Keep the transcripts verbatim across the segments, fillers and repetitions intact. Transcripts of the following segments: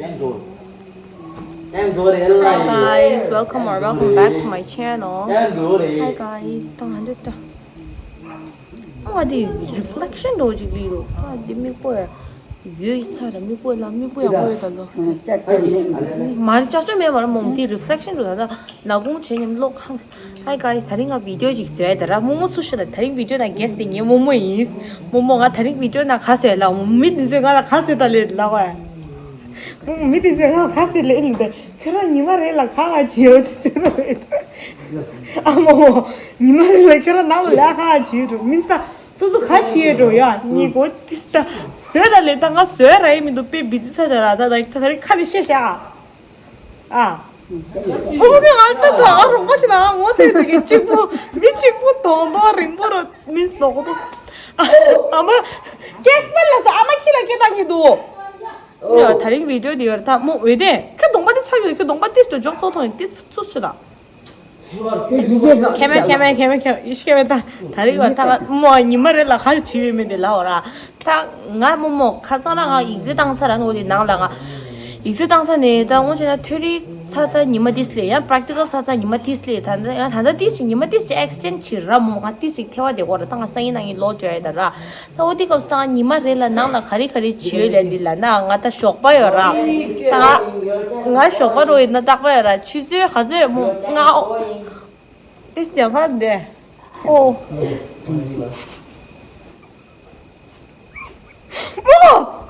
Hi guys, welcome or welcome back to my channel. Hi guys, ད་ང་འདི་ད་ཨ་འདི་reflection འདྲ་ཅིག་ལི་རོ། ཨ་འདི་མིག་པོ་ཡ་ཡོད་ཚ་ར། མིག་པོ་ལ་མིག་པོ་ཡག་པོ་ཡོད་ད་ལོ། མ་རེད། ཅག་ཅག་མེད་མ་རེད་མོ། འདི་reflection འདྲ་ད་ད་ནག་ཁུང་བྱེད་མཉམ་གློག་ཁང་། Hi guys, དེ་རིང་ང་video ཅིག་བཟོས་ཡ་ད་ར། རྨོ་མོ་ཚུར་ཤོད་ད། དེ་རིང་video ནང་guest དེ་ངའི་རྨོ་མོ་ཡིན། རྨོ་མོ། ང་དེ་རིང་video ནང་ག་བཟོས་ལ་མི་དེ་ཚོས་ང་ལ་ག་བཟོས་ད་ལེ་ལ་བ། རྨོ་མོ་མི་དེ་ཚོས་ང་ལ་ག་བཟོས་ལེ་ལེ། ཁྱོད་རང་ཉི་མ་རེ་ལ་ག་ག་བྱེད་ཡོད་དེ་ཟེར་ད་རེད། ཨ་མོ་མོ། ཉི་མ་རེ་ལ་ཁྱོད་རང་ནང་ལ་ལས་ག་ག་བྱེད་ཡོད་འགྲོ་མིན་ས། སོ་སོ་ག་བྱེད་ཡོད་འགྲོ་ཡ་གཉིས་གོ་དེ་ད་བཟོས་ད་ལེ། ད་ང་བཟོས་ར་ཡིན་མི་འདུག་དཔེ་busy ཚ་ད་ར། ད་ད་དེ་རིང་ཁ་ནས་བཤད་བཤད་ཨ། ཨ། ཁོ་མོ་གི་ང་ལྟ་དུས་ཨ་རོགས་པ་ཞིག་ན་ངོ་ཚ་དེ་གི་གཅིག་པུ་མི་གཅིག་པུ་གདོང་གདོང་རིང་པོ་རོ་མིན་ནོག་པོ། ཨ་མ། སྐྱེས་པ་ལ་སོ་ཨ་མ་ཁྱི་ལ་སྐྱེ་བཏང་གི་འདུག་ཡ་དེ་རིང་video དེ་ཡོད་ད་མོ་འོད་ལྡན། ཁྱོད་གདོང་པ་དེ་ཚ་གི་ཁྱོད་གདོང་པ་དེ་སུ་འཇོག་ཚོགས་ཐོང་ཡིན་དེ་ཚུ་ཆུ་ད། ཁེ་མེ་ཁེ་མེ་ཁེ་མེ་ཁེ་མེ་ཡིས་ཁེ་མེ་ད་དེ་རིང་བ་ད་མོ་ཉི་མ་རེ་ལ་ག་རེ་བྱེད་ཡོད་མེད་དེ་ལབ་ར། ད་ང་རྨོ་མོ་ཁ་སང་ར་ང་ཡིག་ཚད་བཏང་ཚར་ར་ནོ་དེ་ནང་ལ་ང་ཡིག་ཚད་བཏང་ཚར་ནས་ད་འོང་བྱས་ན་ཐོ་རིག་ཚར་ཚར་ཉི་མ་དེ་སླེབས། ཡང་practical ཚར་ཚར་ཉི་མ་དེ་སླེབས། ད་ད་ཡང་ད་ད་དེ་ཞིག་ཉི་མ་དེ་ཞིག་extend བྱེད་ར་མོ། ང་དེ་ཞིག་ཐེ་བ་དེ་གོ་ར། ད་ང་སང་ཉིན་གནངས་ཉིན་ལོག་འགྲོ་ཡ་ད་ར། ད་འོ་དེ་སྐབས་སུ་ད་ང་ཉི་མ་རེ་ལ་ནང་ལ་ག་རེ་ག་རེ་བྱེད་ཡོད་ལབ་འདི་ལབ་ན་ང་ད་ཞོགས་པ་ཡོད་ར། ད་ང་ང་ཞོགས་པ་རོ་ཡིན་ན་རྟག་པ་ཡོད་ར། ཆུ་ཚོད་ག་ཚོད་མོ་ང་ཨོ། དེ་ཞིག་ཡང་ཕར་འདས། ཨོ། མོ།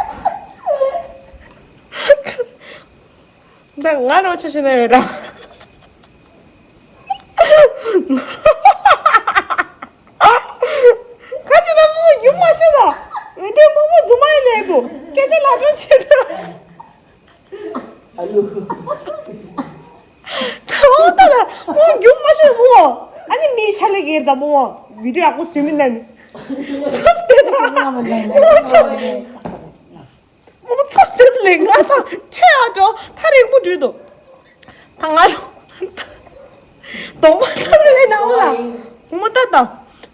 ད་ང་རོ་ཆ་ཤེས་ན་ཡོད་ར། ཁ་ཅིག་ན་མོ་ཡུམ་མ་ཤེས་ན། འོན་ཏེ་མོ་མོ་རྫུན་མ་ཡིན་ལས་དུ་སྐད་ཆ་ལ་སྤྲོ་བྱེད་དུ། ཨ་ཡུ། ད་འོ་ད་ད་མོ་ཡུམ་མ་ཤེས་མོ། ཨ་ནི་མིའི་ཆ་ལས་ཀྱི་ད་མོ་བི་ཌིའོ་ཡག་པོ་བཟོས་མིན་ན་ནི། ཚོ་སྟེ་ད་མོ་ཚོ་སྟེ་ད་ལས་ང་ད་ཁྲེ་ཨ་འགྲོ་ཐག་རིང་པོ་འགྲོ་འདུག་ད་ང་རོ། གདོང་པ་ལྟ་ལས་ན་འོ་ལ། མོ་ལྟ་ད།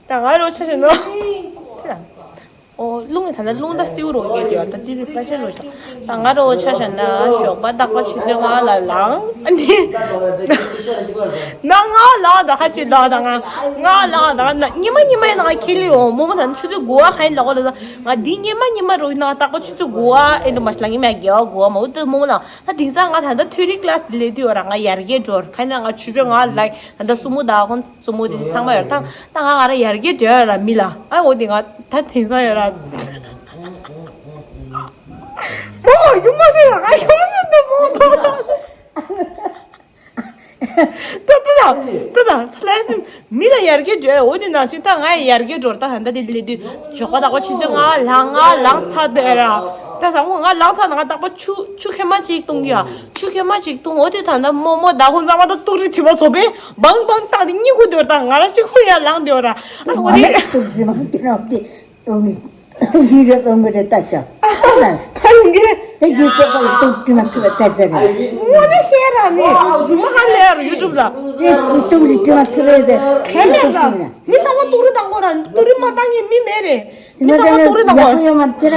ད་ང་རོ་ཆ་ཤེས་ན། ཨོ་རླུང་གི་ད་ལྟ་རླུང་ད་སེའུ་རོ་ཡོད་ཡོད་ད་དེ་reflection རོ་ཤ། ད་ང་རོ་ཆ་ཤེས་ན་ཞོགས་པ་རྟག་པ་ཆུ་ཚོད་ལྔ་ལ་ལངས། ཨ་ནི། ན་ལྔ་ལ་ད་ཁ་ཅིག་ད་ད་ང་ལྔ་ལ་ད་ང་ཉི་མ་ཉི་མ་ཡིན་ན་ང་ཁྱེར་ལི་ཡོང་མོ་མོ་ད་ཆུ་ཚོད་དགུ་པ་ཁ་ཡིན་ལ་འོ་ལ་ད་ང་འདི་ཉི་མ་ཉི་མ་རོ་ཡིན་ན་རྟག་པ་ཆུ་ཚོད་དགུ་པ་ཨེ་འདྲ་མ་ཤི་ལ་ཉི་མ་དགུ་པ་མོ་ད་མོ་མོ་ལ། ད་དེང་སང་ང་ད་ལྟ་ཐོ་རིག་ཀླ་སི་ལས་དུས་ཡོད་ར། ང་ཡར་རྒྱས་འགྲོ་ར། ཁ་ན་ང་ཆུ་ཚོད་ལྔ་ལ་ད་ལྟ་སུ་མོ་ད་ཁོང་སུ་མོ་དེ་ཚང་མ་ཡོད་ར། ད་ད་ང་ང་ར་ཡར་རྒྱས་འགྲོ་ཡོད་ར་མི་ལ། ཨ་འོ་དེ་ང་ད་དེང་སང་ཡོད་ར། ཨོ་ཡུམ་མ་ཤེས་ལ་ང་ཡུམ་མ་ཤེས་ད་མོ་ད། ད་ད་ད་ད་ད་ལྷ་སྲིན་མི་ལ་ཡར་རྒྱས་འགྲོ་ཡ། འོ་དེ་ནང་བཞིན་ད་ང་ཡང་ཡར་རྒྱས་འགྲོ་ར། ད་ད་ལྟ་དེ་ལས་དུས་ཞོགས་པ་རྟག་པ་ཆུ་ཚོད་ལྔ་ལངས་ལངས་ཚར་དེ་ར། ད་ད་ངོ་ང་ལངས་ཚར་ན་ང་རྟག་པ་ཆུ་ཆུ་ཁེ་མ་ཅིག་བཏུང་གི་ཡ། ཆུ་ཁེ་མ་ཅིག་བཏུང་། འོ་དེ་ད་ད་རྨོ་མོ་ད་ཁོང་ཚང་མ་ད་ཏུག་རི་བྱི་བ་ཚོ་པས་བང་བང་བཏང་དེ་གཉིད་ཁུག་དེ་ར། ད་ང་ར་གཅིག་པུ་ཡར་ལངས་དེ་ར། ཨ་འོ་དེ་ཏུག་རི་བང་དེ་ར་དེ། ཨོ་མི། ཨོ་མི་རེད་ཨོ་མི་རེད་ད་ཅག་ཁ་ཡོང་གི་རེད། དེ་གི་ཏེ་པ་ཏུག་ཏུ་མ་ཚུ་བ་ད་ཅག་རེད། ངོ་ནས་བཤད་ར་ནི་རྫུན་མ་ཧ་ལས་ར་ཡུ་ཊུབ་ལ། དེ་ཏུག་རི་ཏུ་མ་ཚུ་བ་རེད། དེ་མེད་ར། མི་ཚང་མ་ཏུག་རི་བཏང་གོ་ར། ཏུག་རི་མ་བཏང་མཁན་མི་མེད་རེད། མི་ཚང་མ་ཏུག་རི་བཏང་གོ་ར། ཡག་པོ་ཡོད་མ་རེད་དེ་ར།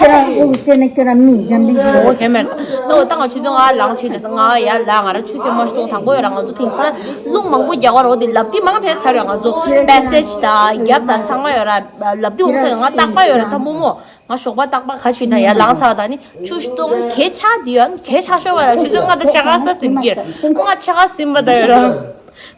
ཁྱོད་རང་ཨོ་ཅེ་ན་ཁྱོད་རང་མི་ཡམ་པི་ཡོད། ཨོ་ཁེ་མེད། ད་འོ་ད་ང་ཆུ་ཚོད་ལྔ་ལངས་བྱས་དེ་ང་ཡར་ལངས། ང་ར་ཆུ་ཁེ་མ་ཤི་ཏོང་དང་པོ་ཡོད་ར། ང་ཚོ་དེང་སང་རླུང་མང་པོ་རྒྱག་ག་ར། འོ་དེ་ལབ་དེ་མང་དྲགས་ཚར་ཡོད། ང་ཚོ་པེ་སེ་ཇི་ད་རྒྱབ་ད་ཚང་མ་ཡོད་ར། ལབ་དུས་འོང་ས་ང་རྟག་པ་ཡོད་ར། ད་རྨོ་མོ་ང་ཞོགས་པ་རྟག་པ་ཁ་ཕྱིན་ན་ཡར་ལངས་ཚར་ད་ནི་ཆུ་ཤི་ཏོང་གད་ཆག་དེ་ཡོད། གད་ཆག་ཤོར་བ་ལ་ཆུ་ཚོད་ལྔ་དང་ཕྱེད་ཀ་ས་ཟིན་གྱི་ང་ཕྱེད་ཀ་ཟིན་པ་ད་ཡོད་ར།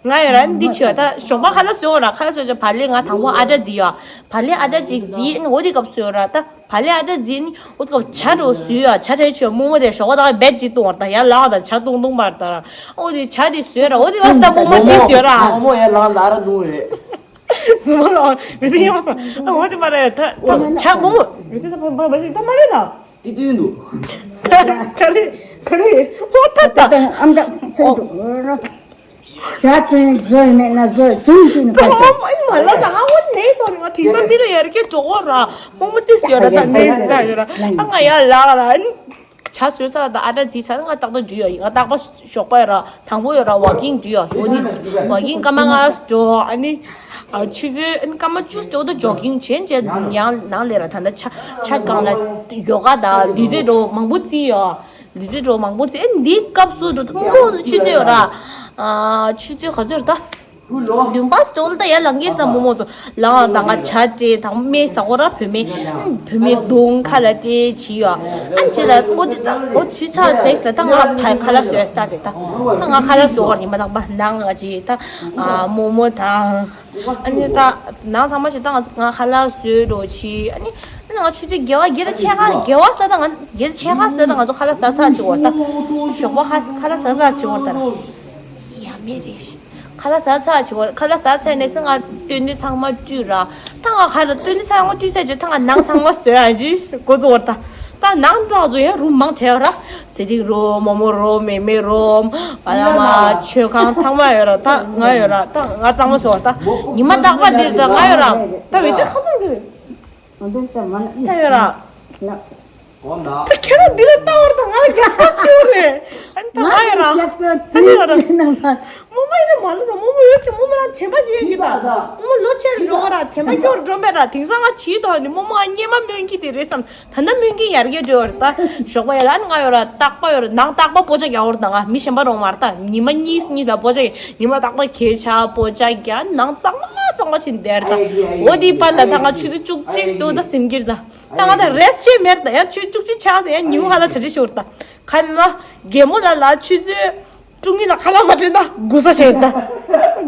ང་ཡོད་ར་འདི་ཆུ་ད་ཞོགས་པ་ཁ་ལ་སོང་ར། ཁ་ལ་སོང་ཅག་བ་ལས་ང་དང་པོ་ཨ་ཏྲ་བརྫིས་ཡོད། བ་ལས་ཨ་ཏྲ་ཅིག་བརྫིས། འོ་དེ་སྐབས་སུ་ཡོད་ར། ད་བ་ལས་ཨ་ཏྲ་བརྫིས་ནི་འོ་དེ་སྐབས་ཇ་རོ་བཟོས་ཡོད། ཇ་ཁྲལ་ཆེ་རྨོ་མོ་དེ་ཞོགས་པ་ད་བེད་ཅིག་བཏུང་བར་ད་ཡར་ལངས་ད་ཇ་བཏུང་བཏུང་བར་ད་ར། འོ་དེ་ཇ་དེ་བཟོས་ར། འོ་དེ་བ་ས་ད་རྨོ་མོ་དེ་ཟེར་ར། རྨོ་མོ་ཡར་ལངས་ད་ར་བཏུང་རེད། ཟུར་མ་ལ་མི་ཚེ་ཡོང་སོང་། ཨ་འོ་དེ་མ་རེད། ད་ད་ཇ་རྨོ་མོ་མི་ཚེ་ད་མ་མ་ཞིག་ད་མ་རེད་ན། དེ་དུས་འདུག་ག་རེ་ག་རེ་ཨོ་ད་ད། ད་ཨམ་ད་ཚོད་འདུག་ཇ་དེ་བཟོས་མེད་ན་བཟོས་བྱུང་དུས་ནི་ཁ་ཆེ། ཨོ་མ་ཡིན་མ་ལ་ད་ཨ་འོ་ནས་སོང་ནི་ང་དེང་སང་འདི་ལ་ཡར་རྒྱས་འགྲོ་གོ་ར། རྨོ་མོ་ཏིས་ཡོད་ར། ད་ནས་ད་ཡོད་ར། ཨ་ང་ཡར་ལངས་ར། ཇ་བཟོས་ཚར་ད་ཨ་ཏྲ་བརྫིས་ཚར། ང་ཏག་ཏག་འགྲོ་ཡ་ཡིན། ང་རྟག་པ་ཞོགས་པ་ཡོད་ར། དང་པོ་ཡོད་ར་ཝོག་ཀིང་འགྲོ་ཡ། འོ་དེ་ཝོག་ཀིང་སྐར་མ་ལྔ་འགྲོ། ཨ་ནི་ཨ་ཆུ་ཚོད་ཨ་ནི་སྐར་མ་བཅུ་འགྲོ་ད་ཇོག་ཀིང་བྱེད་བྱེད་ཡང་ནང་ལས་ར། ད་ལྟ་ཆ་ཆ་སྒང་ལ་ཡོ་ག་དང་དུས་ཚོད་འགྲོ་མང་པོ་བརྩིས་ཡོད། ལུས་རྩལ་འགྲོ་མང་པོ་ཚེ་འདི་སྐབས་སུ་འགྲོ་ཐུང་པོ་ཆུ་ཚོད་ཡོད་ར། ཨ་ཆུ་ཚོད་ག་ཚོད་རེད་ད། བདུན་པ་སྟོལ་ད་ཡར་ལངས་ཀྱི་རེད་ད་མོ་མོ་ཚོ་ལངས་ད་ང་ཇ་སྤྲད་དང་སྨན་ཟ་འོ་ར་བུད་མེད་བུད་མེད་གདོང་ཁ་ལ་སྤྲད་བྱི་ཡོད། ཨ་ཅེ་ལ་འོ་དེ་ད་འོ་བྱི་ཚར་next ལ་ད་ང་ཕ་ཁ་ལག་བཟོས་ས་རེད་ད། ད་ང་ཁ་ལག་བཟོ་བར་ཉི་མ་དང་པ་ནང་ང་ཅི་ད་མོ་མོ་དང་། ཨ་ནི་ད་ནང་ཚང་མ་ཞིག་ད་ང་ཚོ་ང་ཁ་ལག་བཟོས་འགྲོ་ཆི། ཨ་ནི་ཨ་ནི་ང་ཆུ་ཚོད་བརྒྱད་པ་བརྒྱད་དང་ཕྱེད་ཀ་བརྒྱད་པ་ཟེར་ད་ང་བརྒྱད་དང་ཕྱེད་ཀ་ཟེར་ད་ང་ཚོ་ཁ་ལག་ཟ་ཚར་ཆི་བར་ད། ཞོགས་པ་ཁ་ཁ་ལག་ཟ་ཚར་ཆི་བར་ད་ར། ཡ་མེད་རེད། ཁ་ལག་ཟ་ཚར་ཆི་བར་ཁ་ལག་ཟ་ཚར་ནས་སེ་ང་སྟོད་འདི་ཚང་མ་བཀྲུས་ར། ད་ང་ཁ་ལག་སྟོད་འདི་ཚང་མ་བཀྲུས་ཚར་རྗེས་ད་ང་ནང་ཚང་མ་བཟོས་ཨ་ཅི་འགོ་བཙུགས་བར་ད། ད་ནང་ད་ང་ཚོ་ཡང་རུམ་མང་ཆེ་བ་ར། ཟི་ལིང་རུམ་མོ་མོ་རུམ་མེ་མེ་རུམ་ཨ་ལ་མ་མཆོད་ཁང་ཚང་མ་ཡོད་ར། ད་ང་ཡོད་ར། ད་ང་གཙང་མ་བཟོ་བར་ད། ཉི་མ་རྟག་པ་འདིར་ད་ང་ཡོད་ར། ད་འོ་དེ་ཁ་ཚང་གི་ད་ཡོད་ར། ད་ཁྱེད་རང་འདི་ལ་ལྟ་བར་ད་ང་ལ་རྒྱབ་ཚ་ཆེ་བ་རེད། ཨ་ནི་ད་ང་ཡོད་ར། ད་ནི་ཡོད་ར། མོ་མོ་ཡིན་ན་མ་ལ་ད་མོ་མོ་ཡོད་ཀྱི་མོ་མོ་རང་དྲན་པ་ཅིག་ཡོད་ཀྱི་ད། མོ་མོ་ལོ་ཆེར་འགྲོ་བ་ར་དྲན་པ་སྐྱོར་འགྲོ་མེད་ར། དེང་སང་ང་བྱིས་དོགས་ནི་མོ་མོ་ང་སྙེ་མ་སྨོན་གྱི་དེ་རེད་བསམ། ད་ལྟ་སྨོན་གྱི་ཡར་རྒྱས་འགྲོ་བར་ད། ཞོགས་པ་ཡར་ལ་ང་ཡོད་ར་རྟག་པ་ཡོད་ར་ནང་རྟག་པ་སྤོ་ཆ་རྒྱག་བར་ད་ང་མི་གཞན་པ་རོང་མར་ད་ཉི་མ་གཉིས་གཉིས་ད་སྤོ་ཆ་ཉི་མ་རྟག་པ་གས་ཆ་སྤོ་ཆ་རྒྱག་ནང་གཙང་མ་གཙང་མ་ཕྱིན་བསྡད་ར་ད། འོ་དེའི་པར་ལ་ད་ང་ཆུ་ཚོད་བཅུ་གཅིག་སྟོད་ད་ཟིན་གྱི་ར་ད། ད་ང་ད་རེས་ཆེ་མེར་ད་ཡང་ཆུ་བཅུ་གཅིག་ཆགས་ཟེར་ཡང་ཉིན་ཧ་ལ་གྲ་སྒྲིག་ཤོར་ད། ཁ་ན་རྒན་མོ་ལ་ལ་ཆུ་ཚོད་ཀྲུང་ཡིན་ལ་ཁ་ལག་མ་དྲན་ད་དགུ་ས་ཆེར་ད།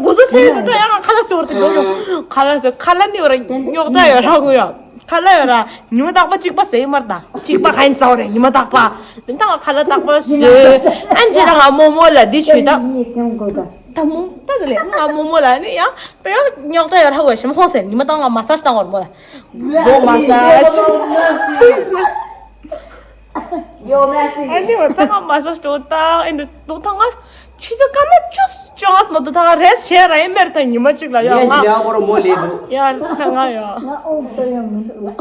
དགུ་ས་ཆེར་ད་ཡང་ཁ་ལག་ཟོར་ད་འགྲོ་ཡོང་ཁ་ལག་ཟོར་ཁ་ལག་ནི་བར་རྙོག་དྲ་ཡོད་ར་གུ་ཡ། ཁ་ལག་ཡོད་ར། ཉི་མ་རྟག་པ་གཅིག་པ་ཟེར་མར་ད་གཅིག་པ་ག་ཡིན་ཙའོ་རེད་ཉི་མ་རྟག་པ། མི་ད་ང་ཁ་ལག་རྟག་པ་ཟོས། ཨན་ཅེ་ད་ང་རྨོ་མོ་ལ་འདི་ཆུ་ད། ད་མོ་ད་ད་ལེ་ང་རྨོ་མོ་ལ་ནི་ཡང་ད་ཡང་རྙོག་དྲ་ཡོད་ར་གུ་ཡ་ཞིམ་ཧོ་ཟེར་ཉི་མ་ད་ང་མ་སཱ་ཇི་བཏང་བར་མོ་ལ། མོ་མ་སཱ་ཇི། Yo, Messi. ཨ་ནི་བ་ད་ང་མ་སཱ་ཇི་འགྲོ་ད་ཨེ་འདུག་ད་ང་ཆུ་ཚོད་སྐར་མ་བཅུ་བཅོ་ལྔ་མ་འདུག་ད་ང་རེས་བྱས་ར་ཨེ་མེར་ད་ཉི་མ་གཅིག་ལ་ཡོད་ལས་ང་ལས་འོར་མོ་ལས་འདུག་ཡ་ད་ང་ཡོད། ང་ཨོ་ཏོ་ཡང་མི་འདུག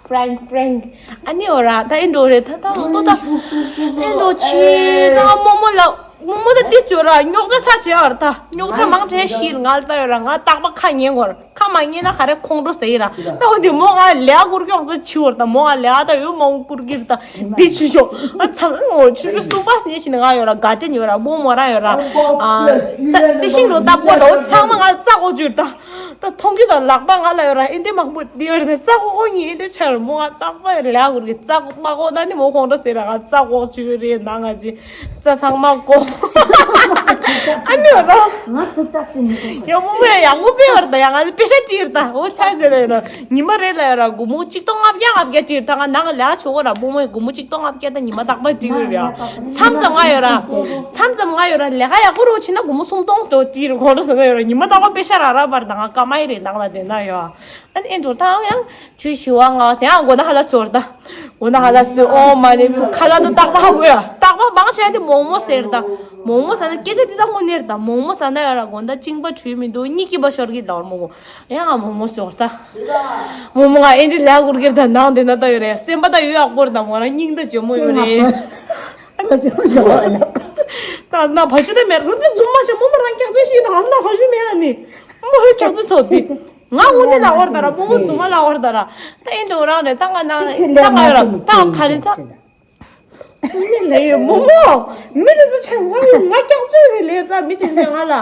Prank, prank. ཨ་ནི་འོ་ར་ད་ཨེ་འགྲོ་རེད་ད་ད་འོ་ཏོ་ད་ཨེ་འགྲོ་ཆི་ད་ང་རྨོ་མོ་ལ་རྨོ་མོ་ད་ཏི་སུ་ར་རྙོག་དྲ་ས་ཆེ་བར་ད་རྙོག་དྲ་མང་དྲགས་ཤིག་ང་ལ་ད་ཡོད་ར་ང་རྟག་པ་ཁ་ཉན་གོ་ར། ཁ་མ་ཉན་ན་ག་རེ་ཁོང་ཁྲོ་ཟ་ཡི་ར། ད་འོ་དེ་མོ་ང་ལས་ཀ་བསྐུར་གྱི་ཡོང་ཚ་ཆི་བོར་ད་མོ་ང་ལས་ཀ་ད་ཡོད་མ་འོང་བསྐུར་གྱི་ར་ད་འདི་ཆུ་ཤོག་ཨ་ཚང་འོ་ཆུ་ཆུ་གསུམ་པ་ནས་ཤི་ན་ང་ཡོད་ར་དགའ་སྤྲོ་ཡོད་ར་མོ་མོ་ར་ཡོད་ར། ཨ་ཙ་ཙི་ཤིང་རོ་ད་པོ་ད་འོ་ཚང་མ་ང་རྩ་གོ་ཅུ་ར་ད། ད་མཐོང་གི་ད་ལག་པ་ང་ལ་ཡོད་ར་ཨེ་འདྲ་མང་པོ་འདི་ཡོད་ར་ད་རྩ་གོ་ཨོ་ཉི་ཨེ་འདྲ་ཆར་མོ་ང་རྟག་པ་ཡོད་ལས་བསྐུར་གྱི་རྩ་གོ་མ་གོ་ད་ནི་མོ་ཁོང་ཁྲོ་ཟེར་ར་ང་རྩ་གོ་ཅུ་རེད་ན་ང་ཅི། རྩ་ཚང་མ་བཀོག་ཨ་ནི་ར། ང་ཐུབ་ཐག་ཅིག་མི་འདུག་ཡ་མོ་མོ་ཡ་ཡག་པོ་དཔེ་བར་ད་ཡ་ང་ལ་དཔེ་ཤ་ཅིག་ཡོད་ད་འོ་ཆ་ཅེ་ལ་ཡོད་ར་ཉི་མ་རེ་ལ་ཡོད་ར་སྒོར་མོ་གཅིག་སྟོང་ལྔ་བརྒྱ་ལྔ་བརྒྱ་ཅིག་ཡོད་ད་ང་ནང་ལ་ཆོག་གོ་ར་བུ་མོ་ཡི་སྒོར་མོ་གཅིག་སྟོང་ལྔ་བརྒྱ་ད་ཉི་མ་རྟག་པ་ཅིག་ཡོད་ར་མཚམས་མཚམས་ང་ཡོད་ར་མཚམས་མཚམས་ང་ཡོད་ར་ལས་ཀ་ཡག་པོ་རོ་ཕྱིན་ན་སྒོར་མོ་སུམ་སྟོང་ཅོ་ཅིག་ར་ཁོང་ར་ཟ་ན་ཡོད་ར་ཉི་མ་རྟག་པ་དཔེ་ཤ་ར་ར་བར་ད་ང་ཀ་མ་ཡི་རེད་ནང་ལ་དེ་ན་ཡོད། ཨ་ནི་ཨེ་འགྲོ་དང་ཡང་ཆུ་ཞི་བ་ང་དེ་ཡང་མགོ་ན་ཧ་ལ་སོར་ད། མགོ་ན་ཧ་ལ་སོ་ཨོ་མ་ནི་ཁ་ལ་ནི་རྟག་པ་ཧ་གོ་ཡ། རྟག་པ་མང་ཆེ་ནི་མོག་མོག་ཟེར་ད། མོག་མོག་ཟེར་ན་སྐད་ཆ་འདི་ད་དངོས་གནས་རེད་ད། མོག་མོག་ཟེར་ན་ཡ་ར་མགོ་ན་གཅིན་པ་བྲུས་མི་འདུག་གཉིད་སྐྱིད་པ་ཤོར་གི་ད་བར་མོག་མོག་ཡང་ང་མོག་མོག་སོར་ད། མོག་མོག་ང་ཨེ་འདྲི་ལས་སྐུར་གིར་ད་ནང་དེ་ན་ད་ཡོད་རེད། སེམས་པ་ད་ཡོད་ཡག་པོ་རེད་ད་མོ་རང་སྙིང་ད་ཇོ་མོ་ཡོད་རེད། ད་ན་བ་ཆུ་ད་མེད་རུ་ཏི་འཛུམ་མ་ཤ་མོ་མོ་རང་སྐྱག་རྫུན་ཤི་ད་ཧ་ན་བ་ཆུ་མེད་ཨ་ནི། མོ་ཧོ་སྐྱག་རྫུན་ཚོ་དེ། ང་དངོས་གནས་ལ་བར་ད་ར་མོ་མོ་རྫུན་མ་ལ་བར་ད་ར། ད་ཨེ་འདྲ་རང་རེད་ད་ང་ནང་ད་ང་ཡོད་ར་ད་ག་རེ་ད། མི་ལས་ཡོད་མོ་མོ། མི་ལ་ཚོ་ཆ་ང་ཡོད་ང་སྐྱག་རྫུན་རེད་ལས་ད་མི་དེ་ཚོས་ང་ལ།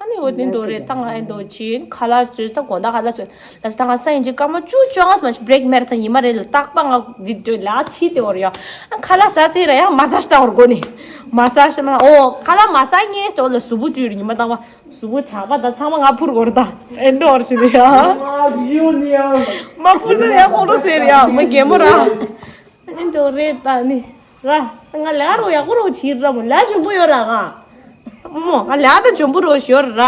ཨ་ནི་འོ་དེ་འདྲ་རེད་ད་ང་ཨེ་འདྲ་བྱིན་ཁ་ལག་ཚོས་ད་དགོང་དག་ཁ་ལག་ཚོས་ད་ད་ང་ས་ཡིན་གཅིག་སྐར་མ་བཅུ་བཅོ་ལྔ་མ་ཞིག་བྷི་རེག་མེར་ད་ཉི་མ་རེ་ལ་རྟག་པ་ང་འདི་འདྲ་ལ་ཕྱི་དེ་བར་ཡ། ཨ་ཁ་ལག་ཟ་ཟེར་ར་ཡ་མ་ཟ་ཤ་ད་བར་གོ་ནི། མ་ཟ་ཤ་ན་ཨོ་ཁ་ལག་མ་ཟ་ངེས་ཟེར་ལ་གཟུགས་པོ་བཅུས་རེད་ཉི་མ་རྟག་པ། གཟུགས་པོ་གྲགས་པ་དང་ཚང་མ་ང་འཕུར་གོ་རེད་ད། ཨེ་འགྲོ་བར་ཞིག་རེད་ཡ། མ་འཕུར་ན་ཡ་ཁོང་ཁྲོ་ཟེར་ཡ་མ་རྒན་མོ་ར། ཨེ་འགྲོ་རེད་ད་ནི། ར། ང་ལ་རོ་ཡག་པོ་རོ་བྱིས་ར་མོ་ལ་འཇོན་པོ་ཡོད་ར་ང་། མོ་ང་ལ་ད་འཇོན་པོ་རོ་ཞོར་ར།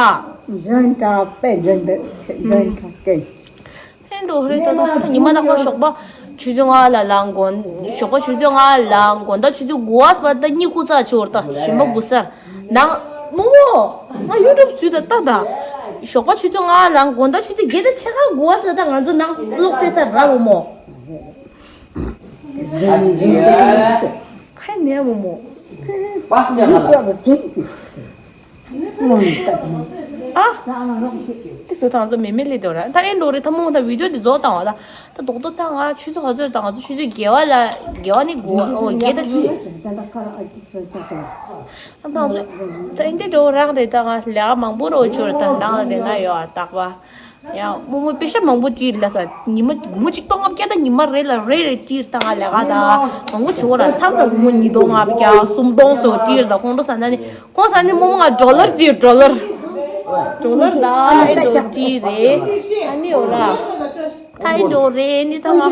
འཇོན་དྲག་པས་འཇོན་པས་འཇོན་དྲག་སྐད། ཨེ་འགྲོ་རེད་ད་ད་ཉི་མ་ནག་པ་ཞོགས་པ་ཆུ་ཚོད་ལྔ་ལ་ལངས་གོ། ཞོགས་པ་ཆུ་ཚོད་ལྔ་ལ་ལངས་གོ་ད་ཆུ་ཚོད་དགུ་པ་སྤ་ད་གཉིད་ཁུག་ཚར་ཆེ་བར་ད་ཞིམ་པ་དགུ་སར་ནང་། མོ་མོ། ང་ཡུ་ཊུབ་བཟོས་ད་ལྟ་ད། ཞོགས་པ་ཆུ་ཚོད་ལྔ་ལ་ལངས་གོ་ད་ཆུ་ཚོད་བརྒྱད་དང་ཕྱེད་ཀ་དགུ་པ་སྤ་ད་ང་ཚོ་ནང་གློག་སེ་སར་ར་མོ་མོ། ཁ་ནས་མོ་མོ། ཨ། དེ་སུ་དང་ཚོ་མེ་མེ་ལི་དོ་ར། ད་ཨེ་འགྲོ་རེད། ད་མོ་ད་བི་ཌིའོ་འདི་རྫོགས་བཏང་བ་ད། ད་རྡོག་རྡོག་ད་ང་ཆུ་ཚོད་ག་ཚོད་ད་ང་ཚོ་ཆུ་ཚོད་བརྒྱད་པ་ལ་བརྒྱད་པ་ནི་དགུ་པ་ཨོ་བརྒྱད་ད་ཅི། ད་ད་ད་ད་ད་ཨེ་འདྲ་འགྲོ་རག་རེད། ད་ང་ལས་ཀ་མང་པོ་རོ་ཆུར་ད་ནང་ལ་དེ་ན་ཡོད་ཨ་རྟག་པ། ཡང་རྨོ་མོ་པེ་ཤ་མང་པོ་སྤྲད་ལ་ས། ཉི་མ་སྒོར་མོ་གཅིག་སྟོང་ལྔ་བརྒྱ་ད་ཉི་མ་རེ་ལ་རེ་རེ་སྤྲད་ད་ང་ལས་ཀ་ད་མང་པོ་བྱེད་དགོས་ར། མཚམས་ད་སྒོར་མོ་ཉིས་སྟོང་ལྔ་བརྒྱ་སུམ་སྟོང་སོགས་སྤྲད་ད་ཁོང་ཁྲོ་ཟ་ན་ནི། ཁོང་ས་ནི་རྨོ་མོ་ང་ཌོ་ལར་སྤྲད། ཌོ་ལར། ཌོ་ལར་ད་ཨེ་འགྲོ་སྤྲད་རེད། ཨ་ནི་འོ་ར། ད་ཨེ་འགྲོ་རེད་ནི་ད་ང་།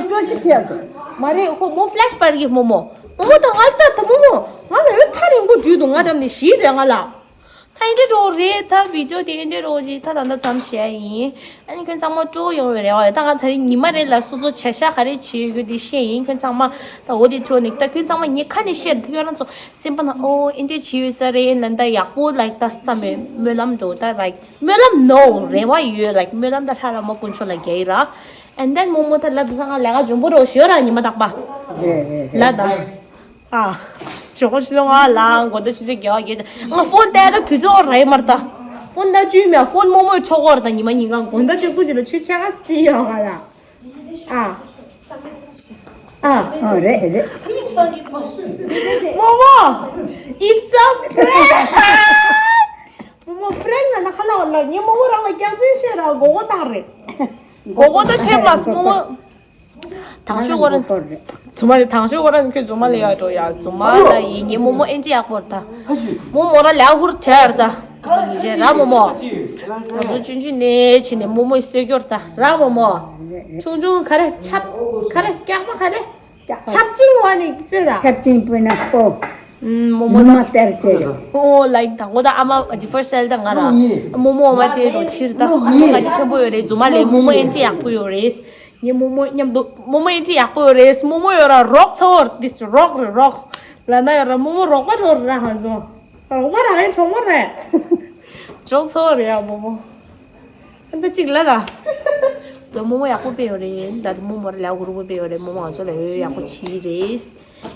མ་རེད་ཁོ་མོ་ཕི་ལེ་ཤི་པར་གི་རྨོ་མོ། རྨོ་མོ་ད་ང་ལ་ད་ད་རྨོ་མོ། ང་ལ་འོད་ཐག་རིང་པོ་བརྒྱུད་འདུག་ང་འགྲམ་ནས་ཞིག་འདོད་ང་ལ། ད་ཨེ་འདྲ་འགྲོ་རེད། ད་བི་ཌིའོ་དེ་ཨེ་འདྲ་འགྲོ་ཅིག་ད་ད་ལྟ་ཙམ་བཤད་ཡིན། ཨ་ནི་ཁྱོད་ཚང་མ་སྤྲོ་ཡོང་བའི་རེ་བ་ཡོད། ད་ང་ད་རིང་ཉི་མ་རེ་ལ་སོ་སོ་བྱ་ཤ་ག་རེ་བྱེད་ཡོད་དེ་བཤད་ཡིན། ཁྱོད་ཚང་མ་ད་འོ་དེ་འཕྲོ་ནས་ད་ཁྱོད་ཚང་མ་ངའི་ཁ་ནས་བཤད་ད་ཁྱོད་རང་ཚོ་སེམས་པ་ན་ཨོ་ཨེ་འདྲ་བྱེད་ཡོད་ས་རེད་ལ་ད་ཡག་པོ་ལ་ད་བསམ་པའི་སྨོན་ལམ་འགྲོ་ད་ར། སྨོན་ལམ་ནོ་རེ་བ་ཡོད་ལ་སྨོན་ལམ་ད་ལྷ་ལ་མ་དཀོན་མཆོག་ལ་རྒྱ་ཡི་ར། And then རྨོ་མོ་ད་ལབ་ད་ང་ལས་ཀ་འཇོན་པོ་རོ་ཞོ་ར་ཉི་མ་རྟག་པ་ལ་ད། ཨ། ཇོ་ཁོ་ཆུ་ཚོད་ལྔ་ལ་དགོང་དག་ཆུ་ཚོད་བརྒྱད་པ་བརྒྱད་ཅུ་ང་ཕོན་བལྟས་ད་དུས་ཚོད་རེད་མར་ད། ཕོན་ད་བཅུས་མེད་ཕོན་རྨོ་མོའི་ཆོག་གོ་ར་ད་ཉི་མ་ཉིན་གང་དགོང་དག་གཅིག་པུ་ཅིག་ལ་ཆུ་ཆ་ག་སི་ཡོད་ག་ལ། ཨ། ཨ། ཨ་རེད་རེད། རྨོ་མོ། It's a prank. རྨོ་མོ་པྲེང་ང་ན་ཁ་ལ་བ་ལ་ཉི་རྨོ་མོ་རང་ལ་རྒྱག་རྩིས་བཤད་ར་མགོ་སྐོར་བཏང་རེད། མགོ་སྐོར་ད་ཐེབས་མ་སོང་རྨོ་མོ། དང་ཤོས་སྐོར་ར། རྫུན་མ་ལས་དང་ཤོས་སྐོར་ར་ཁྱོད་རྫུན་མ་ལས་ཡག་འགྲོ་ཡ། རྫུན་མ་ལ་ཡིན་ཉི་རྨོ་མོ་ཨེ་འདྲ་ཡག་པོ་རེད་ད། རྨོ་མོ་ར་ལས་ཧུར་བྲལ་ར་ད། ཡིན་རྗེས་ར་རྨོ་མོ། ང་ཚོ་ཆུང་ཆུང་ནས་བྱས་ནས་རྨོ་མོའི་གསོས་སྐྱོར་ད་ར་རྨོ་མོ། ཆུང་ཆུང་ག་རེ་ཆབ་ག་རེ་སྐྱག་པ་ག་རེ། ཆབ་ཆིང་བ་ནི་གསོས་ར། ཆབ་ཆིང་པོ་ན་པོ། རྨོ་མོ་ནུ་མ་ལྟར་བྱས་ར། ཨོ་ལའིག་དང་པོ་ད་ཨ་མ་ཨ་ཅི་ཕར་སེལ་ད་ང་ར། རྨོ་མོ་ཨ་མ་སྤྲད་དོ་ཕྱིར་ད་ཨ་མ་ང་ཅི་ཆེན་པོ་ཡོད་རེད། རྫུན་མ་ལས་རྨོ་མོ་ཨེ་འདྲ་ཡག་པོ་ཡོད་རེད། ངའི་རྨོ་མོ་མཉམ་དུ་རྨོ་མོ་ཨེ་འདྲ་ཡག་པོ་ཡོད་རེད། རྨོ་མོ་ཡོད་ར་རོགས་ཚོར་this རོགས་རེད་རོགས། ལ་ན་ཡོད་ར་རྨོ་མོ་རོགས་པ་གྲོགས་རེད་ར་ཧ་ཛོ། རོགས་པ་ར་ཨེ་གྲོགས་མོ་རེད། གྲོགས་ཚོར་རེད་ཡ་རྨོ་མོ། ཨ་ད་གཅིག་ལ་ད། ད་རྨོ་མོ་ཡག་པོ་སྤེལ་ཡོད་རེད། ད་ད་རྨོ་མོ་ར་ལས་ཀ་ཧུར་པོ་སྤེལ་ཡོད་རེད། རྨོ་མོ་ང་ཚོ་ལ་ཡོད་ཡག་པོ་བྱེད་རེད།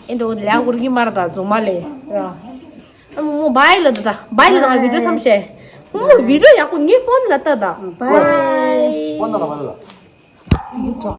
ཨེ་འགྲོ་ལས་ཀ་ཧུར་གི་མར་ད་རྫུན་མ་ལས་ར། ཨ་རྨོ་མོ་བྷའི་ལ་ད་ད་བྷའི་ལ་ད་ང་བི་ཌིའོ་མཚམས་བཤད། རྨོ་མོ་བི་ཌིའོ་ཡག་པོ་ངའི་ཕོན་ལ་ལྟ་ད། བྷའི། ཕོན་ལ་ལྟ་ད།